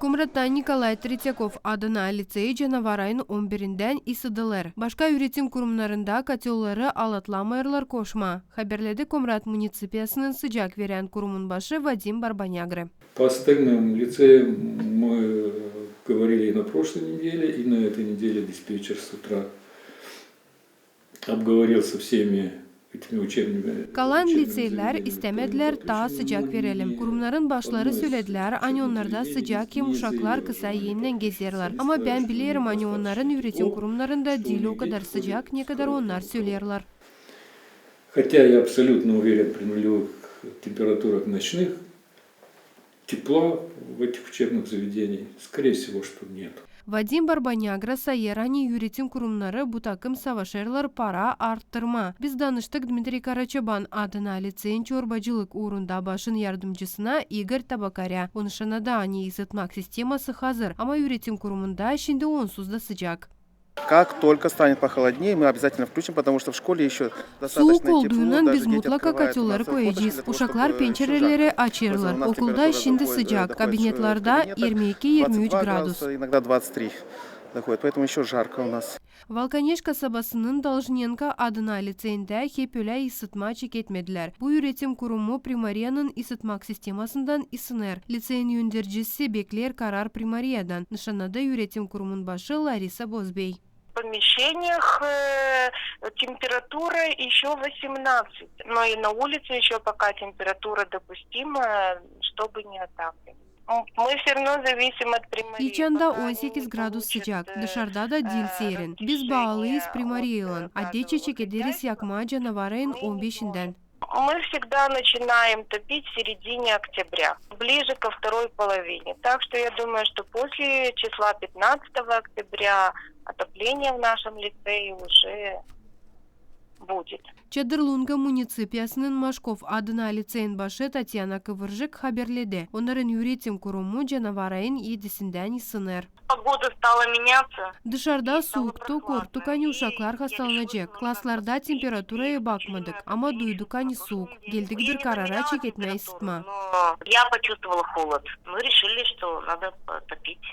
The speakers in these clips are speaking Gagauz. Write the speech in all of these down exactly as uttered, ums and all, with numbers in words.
Komrattan Nikolay Tretyakov adına liţeyi canavar ayın on birindän ısıdêrlar. Başka üüretim kurumnarında kotölları alatlamêêrlar koşmaa. Haberledä Komrat municipiyasının sıcak verän kurumun başı Vadim Barbanyagra. По остальным лицеям мы говорили и на прошлой неделе, и на этой неделе диспетчер с утра обговорил со всеми этими учебными Kalan liţeylär istämedilär taa sıcak verelim. Kurumnarın başları söledilär, ani onnarda sıcak hem uşaklar kısa ennän gezerlär. Ama bän bilerim, ani onnarın üüretim kurumnarında diil o kadar sıcak, ne kadar onnar söleerlär. Хотя я абсолютно уверен, при нулевых температурах ночных, тепла в этих учебных заведениях, скорее всего, что нет. Vadim Barbanyagra sayêr, ani üüretim kurumnarı bu takım savaşêrlar para arttırmaa. Biz danıştık Dmitriy Karaçoban adına liţeyin çorbacılık uurunda başın yardımcısına İgor Tabakarä. O nışannadı, ani ısıtmak sisteması hazır, ama üüretim kurumunda şindi onsuz da sıcak. Как только станет похолоднее, мы обязательно включим, потому что в школе ещё достаточно тепло, даже дети открывают у нас окошко, потому что вот эти вот ещё жарко. Soğuk olduynan biz mutlaka kotölları koyacez. Uşaklar pençereleri açêrlar. Okulda şindi sıcak, kabinetlerdä irmi iki, irmi üç gradus. Иногда двадцать три доходит, поэтому ещё жарко у нас. Valkaneş kasabasının Dolžnenko adına liţeyindä hep ölä ısıtma çeketmedilär. Bu üüretim kurumu primariyanın ısıtmak sistemasından ısınêr. Liţeyin öndercisi bekleer karar primariyadan, nışannadı üüretim kurumun başı Larisa Bozbey. В помещениях, э, температура ещё восемнадцать, но и на улице ещё пока температура допустимая, чтобы не отапливать. М, мы всё равно зависим от примарии. Hiç anda on sekiz gradus sıcak, dışarda da diil seerin. Biz baalıyız primariyaylan. Adetçä çekederiz yakmaa canavar ayın on beşindän. Мы всегда начинаем топить в середине октября, ближе ко второй половине. Так что я думаю, что после числа пятнадцатого октября отопление в нашем лицее уже будет. Çadırlunga municipiyasının Maşkov adına liţeyin başı Tatyana Kıvırjık haberledi, onnarın üüretim kurumu canavar ayın edisindän ısınêr. Погода стала меняться. Dışarda suuktu, korktuk, ani uşaklar hastalanacek. Klaslarda temperaturaya bakmadık, ama duyduk, ani suuk. Geldik bir karara çeketmää ısıtma. Я почувствовала холод. Мы решили, что надо топить.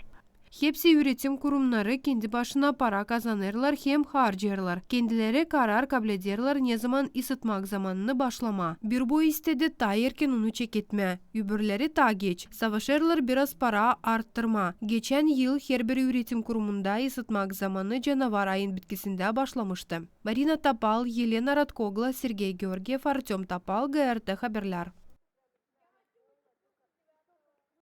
Hepsi üüretim kurumnarı kendi başına para kazanêrlar hem harcêêrlar. Kendileri karar kablederlär, nezaman ısıtmak zamanını başlamaa. Bir boy istedi taa erken onu çeketmää, öbürleri taa geç. Savaşêrlar biraz para arttırmaa. Geçän yıl herbir üüretim kurumunda ısıtmak zamanı canavar ayın bitkisindä başlamıştı. Marina Topal, Elena Ratkogla, Sergey Georgiev, Artöm Topal, GRT Haberlär.